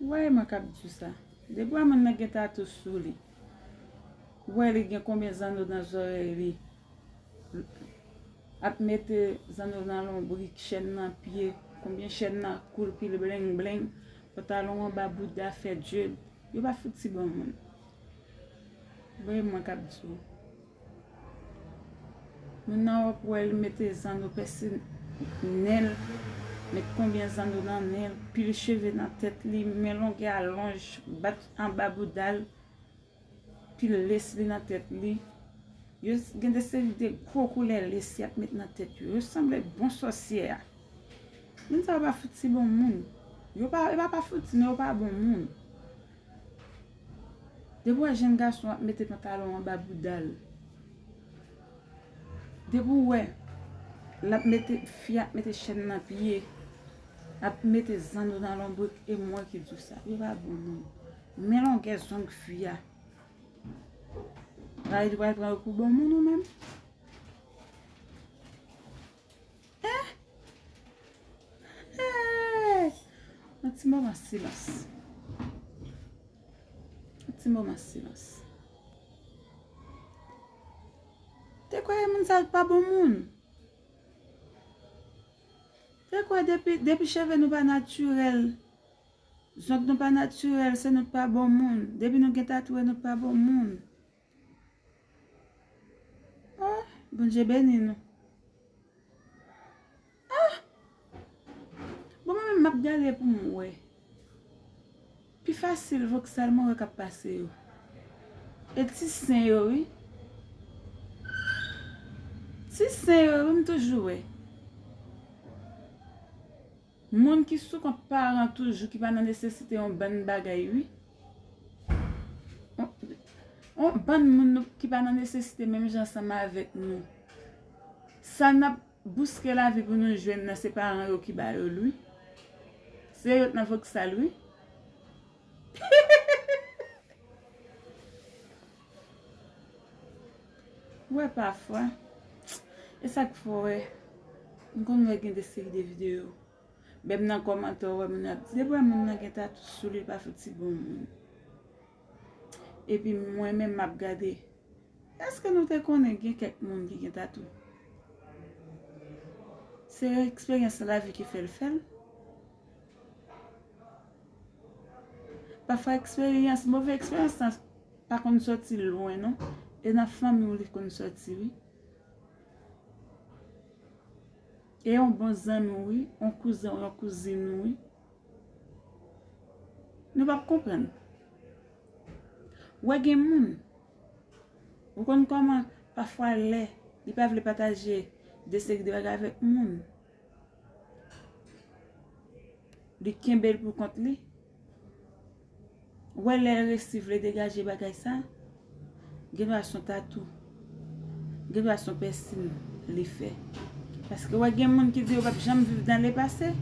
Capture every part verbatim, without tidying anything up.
Ou wè mwen k ap di w sa. Depi w wè moun nan gen tatou sou li, ou wè li gen konbyen zanno nan zòrèy li, ap mete zanno nan lonbrik, chèn nan pye, konbyen chèn nan kou l pile bleng bleng, pantalon anba bouda fè djed. Yo pa fouti bon moun. Ou wè mwen k ap di w. Moun nan w ap wè l mete zanno pèse nen l, met konbyen zanno nan nen l, pil cheve nan tèt li, men longè alonj, bat anba bouda l, pil les li nan tèt li. Yo s- gen de seri de gwo koulè les y ap met nan tèt yo. Yo sanble bon sòsyè a. Moun sa yo pa fouti bon moun. Yo pa, yo pa, pa fouti, men yo pa bon moun. Depi w wè jenn gason ap mete pantalon anba bouda l, depi w wè l ap mete, fi ap mete chèn nan pye, ap mete zanno nan lonbrik, e mwen ki di w sa, yo pa bon moun. Men longè zong fi a. Ray, ou pral pran yo pou bon moun ou menm? Hein? Hey! Yon ti moman silans. Yon ti moman silans. Te kwè moun sa yo pa bon moun? Te kwè depi, depi cheve nou pa natirèl, zong nou pa natirèl, se nou k pa bon moun. Depi nou gen tatouye, nou pa bon moun. Oh, Bondye beni nou. Ah! Bon, mwen menm m ap gade pou m wè. Pi fasil voksal mwen wè k ap pase yo. E ti sen yo, wi. Ti sen yo, wi, m toujou wè. Moun ki sou kont paran toujou, ki pa nan nesesite yon bann bagay, wi. On, on bann moun nou, ki pa nan nesesite menm jan ansanm avèk nou. Sa n ap bouske lavi pou nou jwenn nan, se paran yo ki ba yo l, wi. Se yo k nan voksal, wi. Ou wè pafwa, e sa k fè w wè, m konn wè gen de seri de videyo, menm nan kòmantè w wè moun ap di, depi w wè moun nan gen tatou sou li, li pa fouti bon moun. Epi mwen menm m ap gade, èske nou te konnen gen kèk moun ki gen tatou? Se eksperyans lavi ki fè l fè l. Pafwa eksperyans, move eksperyans lan pa konn sòti lwen non. E nan fanmi w li konn sòti, wi. E yon bon zanmi w, wi, yon kouzen w, yon kouzin ou, wi. Nou p ap konprann. Ou wè gen moun, ou konn kòman pafwa lè li pa vle pataje de seri de bagay avèk moun. Li kenbe l pou kont li. Ou wè lè l resi vle degaje bagay sa, gen dwa se yon tatou, gen dwa se yon pèsin li fè. Paske ou wè gen moun ki di yo p ap janm viv nan lepase,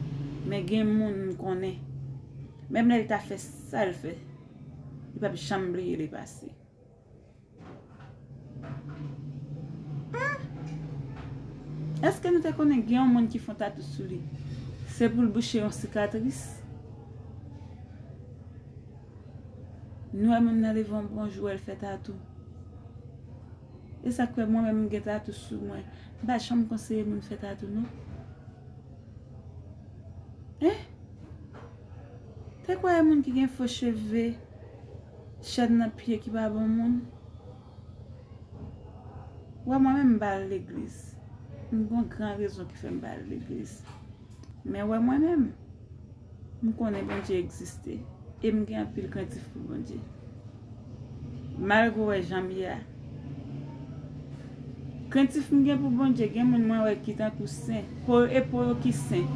men gen moun m konnen, menm lè l ta fè sa l fè, li p ap janm bliye lepase. Hmm? Èske nou te konnen gen yon moun ki fè yon tatou sou li, se pou l bouche yon sikatris? Nou wè moun nan leve yon bon jou, wè l fè tatou. E sa k fè mwen menm m gen tatou sou mwen. M pa janm konseye moun fè tatou non. Hein? Te kwè e moun ki gen fo cheve, chèn nan pye ki pa bon moun? Wè mwen menm m pa al legliz. M gon gran rezon ki fè m pa al legliz. Men wè mwen menm, m konnen Bondye egziste. E m gen anpil krentif pou Bondye. Malgre w wè jan m ye a. Krentif m gen pou Bondye, gen moun mwen wè ki tankou sen. Po yo e po yo ki sen.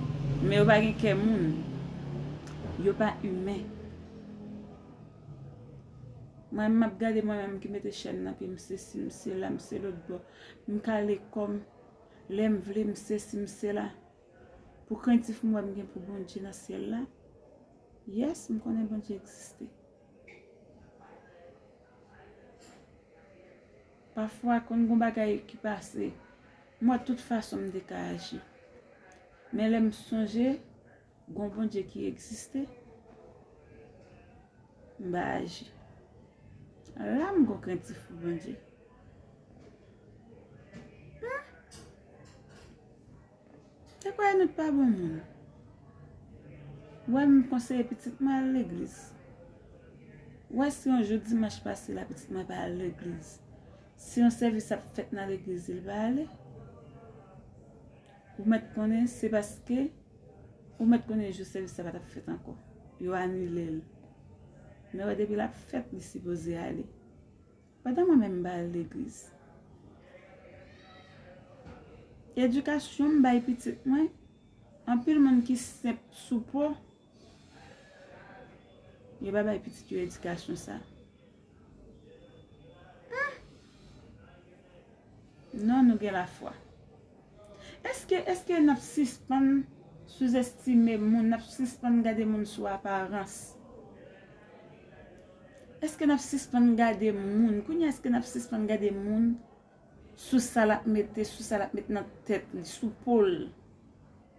Men yo pa gen kè moun. Yo pa imen. Mwen m ap gade mwen menm ki mete chèn nan pye m, sesi, m sela, m se lòt bò. M kale kò m. Lè m vle, m sesi, m sela. Pou krentif m wè m gen pou Bondye nan syèl la. Yes, m konnen Bondye egziste. Pafwa, konn gon bagay ki pase, m wè tout fason m te ka aji. Men lè m sonje gon Bondye ki egziste, M pa aji. La m gon krentif pou Bondye. Hmm? Te kwè nou t pa bon moun. Wè m konseye pitit mwen al legliz. Wè si yon jou dimanch pase la pitit mwen pa al legliz. Si yon sèvis ap fèt nan legliz li pa ale. Ou mèt konnen se paske ou mèt konnen jou sèvis la pa t ap fèt ankò. Yo anile l. Men wè depi l ap fèt li sipoze ale. Pandan mwen menm m pa al legliz. Edikasyon m bay pitit mwen, anpil moun ki senp sou po, yo pa bay pitit yo edikasyon sa. Hmm. Non, nou gen lafwa. Èske, èske n ap sispann souzestime moun, n ap sispann gade moun sou aparans? Èske n ap sispann gade moun? Kounye a, èske n ap sispann gade moun sou sa l ap mete, sou sa l ap met nan tèt li, sou po l,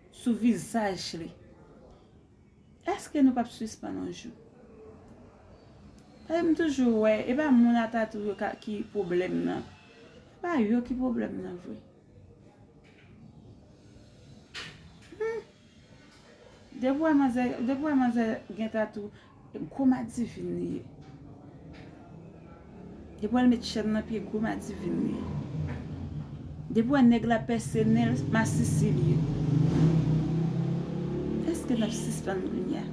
sou vizaj li? Èske nou p ap sispann yon jou? Paske m toujou wè, e pa moun a tatou yo ka, ki pwoblèm nan. E pa yo ki pwoblèm nan vre. Hmm. Depi w wè manzè, depi w wè manzè gen tatou, gwo madivin li ye. Depi w wè l met chèn nan pye, gwo madivin li ye. Depi w wè nèg la pèse nen l, masisi li ye. Èske n ap sispann kounye a?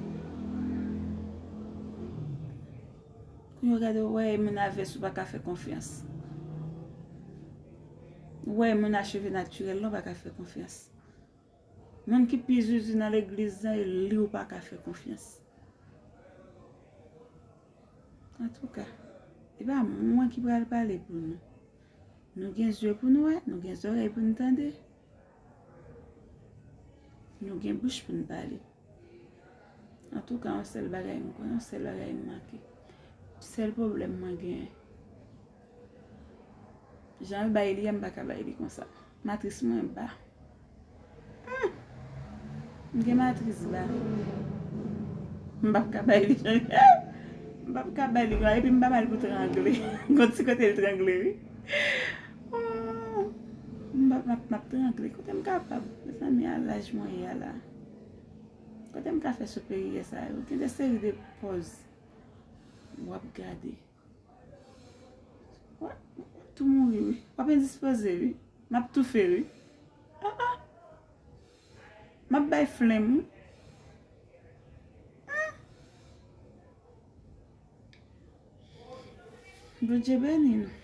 Kounye w gade w wè e moun avès ou pa ka fè konfyans. Ou wè e moun a cheve natirèl la w pa ka fè konfyans. Moun ki pi zuzu nan legliz la e li w pa ka fè konfyans. Antouka, e pa mwen ki pral pale pou nou. Nou gen zye pou nou wè, nou gen zòrèy pou nou tande. Nou gen bouch pou nou pale. Antouka, yon sèl bagay m konnen, yon sèl bagay m make. Sèl pwoblèm mwen genyen. Jan l bay li a, m pa ka bay li konsa. Matris mwen ba. Hmm. M gen matris ba. M p ap ka bay li jan. M p ap ka bay li konsa. Epi m pa ba l pou trangle. Gon ti kote l trangle, wi. Oh. M p ap, m ap, m ap trangle. Kote m kapab? Mezanmi, a laj mwen ye a la. Kote m ka fè sou peryè sa yo? Gen de seri de pòz w ap gade. W ap, w ap tou mouri, wi. W ap endispoze, wi. M ap toufe, wi. Ah, ah. M ap bay flenm, wi. Hmm. Bondye beni nou.